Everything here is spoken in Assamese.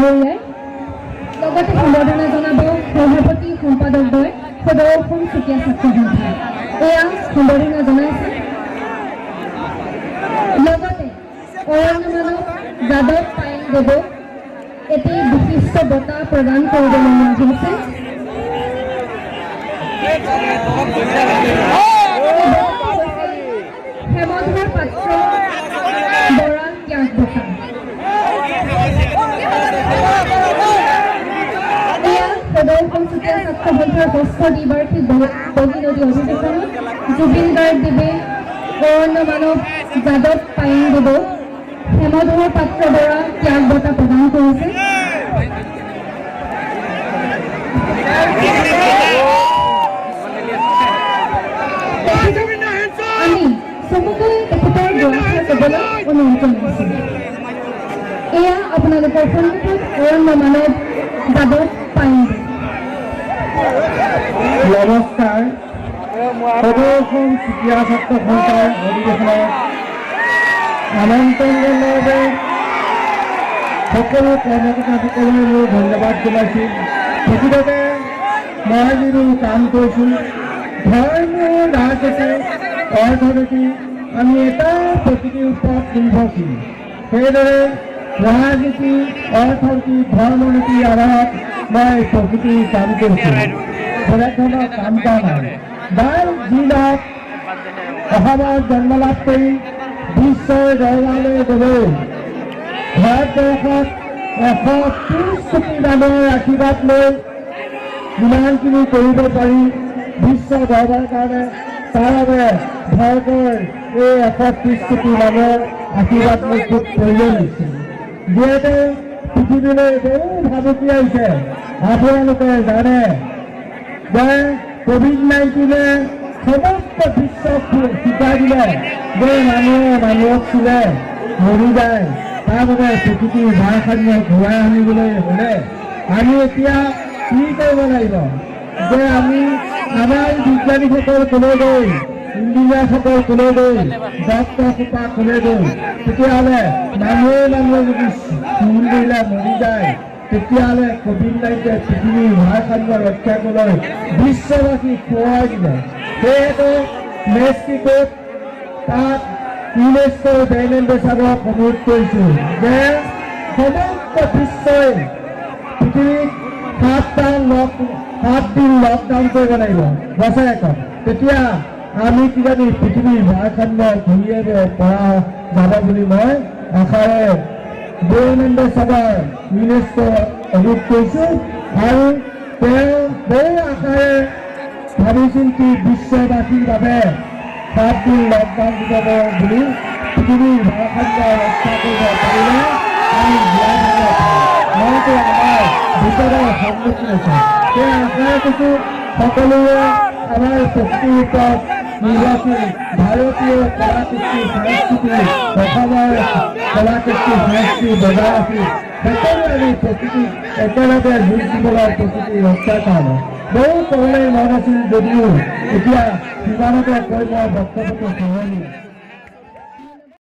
ডাঙৰীয়াই। লগতে সম্বৰ্ধনা জনাব সভাপতি সম্পাদকদ্বয়, সদৌ অসম চুতীয়া ছাত্ৰ সন্থা। এয়া সম্বৰ্ধনা জনাইছে। লগতে অৰণ্য মানৱ যাদৱ পায়েং দেৱক এটি বিশিষ্ট বঁটা প্ৰদান কৰিবলৈ হৈছে। এই বঁটাটো হৈছে হেমধৰ পাত্ৰ বৰা ত্যাগ বঁটা। এয়া সদৌ অসম চুতীয়া ছাত্ৰ সন্থাৰ ষষ্ঠ দ্বিবাৰ্ষিক বগী নদী অধিৱেশনত জুবিন গাৰ্গ দেৱে অৰণ্য মানৱ যাদৱ পায়েং দেৱক হেমধৰ পাত্ৰ বৰা ত্যাগ বঁটা প্ৰদান কৰিছে। তেখেতক আমি চমুকৈ তেখেতৰ দুআষাৰ ক'বলৈ অনুৰোধ জনাইছোঁ। এয়া আপোনালোকৰ সন্মুখত অৰণ্য মানৱ যাদৱ পায়েং দেৱ। নমস্কাৰ। সদৌ অসম চুতীয়া ছাত্ৰ সন্থাৰ অধিৱেশনত আমন্ত্ৰণ জনোৱাৰ বাবে সকলো কৰ্মকৰ্তাসকললৈ মোৰ ধন্যবাদ জনাইছোঁ। প্ৰকৃততে মই যিবোৰ কাম কৰিছোঁ, ধৰ্ম, ৰাজনীতি, অৰ্থনীতি, আমি এটা প্ৰকৃতিৰ ওপৰত নিৰ্ভৰশীল। সেইদৰে ৰাজনীতি, অৰ্থনীতি, ধৰ্মনীতিৰ আধাৰত মই প্ৰকৃতিৰ কাম কৰিছোঁ, বেলেগ ধৰণৰ কাম কৰা নাই। বাৰু, যি নহওক, অসমত জন্ম লাভ কৰি বিশ্বৰ দৰবাৰলৈ গ'লেও ভাৰতবৰ্ষত 130 কোটি মানুহৰ আশীৰ্বাদ লৈ ইমানখিনি কৰিব পাৰি বিশ্ব দৰবাৰৰ কাৰণে, তাৰ বাবে ভাৰতৰ এই 130 কোটি মানুহৰ আশীৰ্বাদ মোক খুব প্ৰয়োজন হৈছে। যিহেতু পৃথিৱীলৈ বহু ভাবুকি আহিছে, আপোনালোকে জানে যে ক'ভিড-19এ সমস্ত বিশ্বক শিকাই দিলে যে মানুহে মানুহক চুলে মৰি যায়। তাৰ বাবে প্ৰকৃতিৰ ভাৰসাম্য ঘূৰাই আনিবলৈ হ'লে আমি এতিয়া কি কৰিব লাগিব যে আমি আমাৰ বিজ্ঞানীসকল কলৈ গ'ল, ইঞ্জিনিয়াৰসকল কলৈ গ'ল, ডক্টৰ সোপা কলৈ গ'ল? তেতিয়াহ'লে মানুহে মানুহে যদি চুই দিলে মৰি যায়, তেতিয়াহ'লে ক'ভিড-19 পৃথিৱীৰ ভাৰসাম্য ৰক্ষা কৰিবলৈ বিশ্ববাসীক সোঁৱৰাই দিলে। সেয়েতো মেক্সিকোত তাত ইউনেস্কোৰ ব্ৰেণ্ড এম্বেচাডৰক অনুৰোধ কৰিছোঁ যে সমগ্ৰ বিশ্বই পৃথিৱীত 7 দিন লকডাউন কৰিব লাগিব বছৰেকত। তেতিয়া আমি কিজানি পৃথিৱীৰ ভাৰসাম্য ঘূৰিয়াব পৰা যাব বুলি মই আশাৰে ব্ৰেণ্ড এম্বেচাডৰ ইউনেস্কো অনুৰোধ কৰিছোঁ। আৰু তেওঁ বহু আশাৰে ভাবি চিন্তি বিশ্ববাসীৰ বাবে 7 দিন লকডাউন দিব বুলি। পৃথিৱীৰ ভাৰসাম্য ৰক্ষা কৰিব পাৰিলে আমি জীয়াই থাকিব পাৰিম, নহয়তো আমাৰ বিপদৰ সন্মুখীন হৈছে। সেই আশাৰে কৈছোঁ, সকলোৱে আমাৰ প্ৰকৃতিৰ ওপৰত নিৰ্ভৰশীল ভাৰতীয় কলা কৃষ্টি সংস্কৃতি, অসমৰ কলা কৃষ্টি সংস্কৃতি বজাই ৰাখি সকলোৱে আমি প্ৰকৃতিক একেলগে যুঁজ দিবলৈ, প্ৰকৃতি ৰক্ষাৰ কাৰণে। বহু ক'বলৈ মন আছিল যদিও এতিয়া সিমানতে কৈ মই বক্তব্যটো সামৰণি।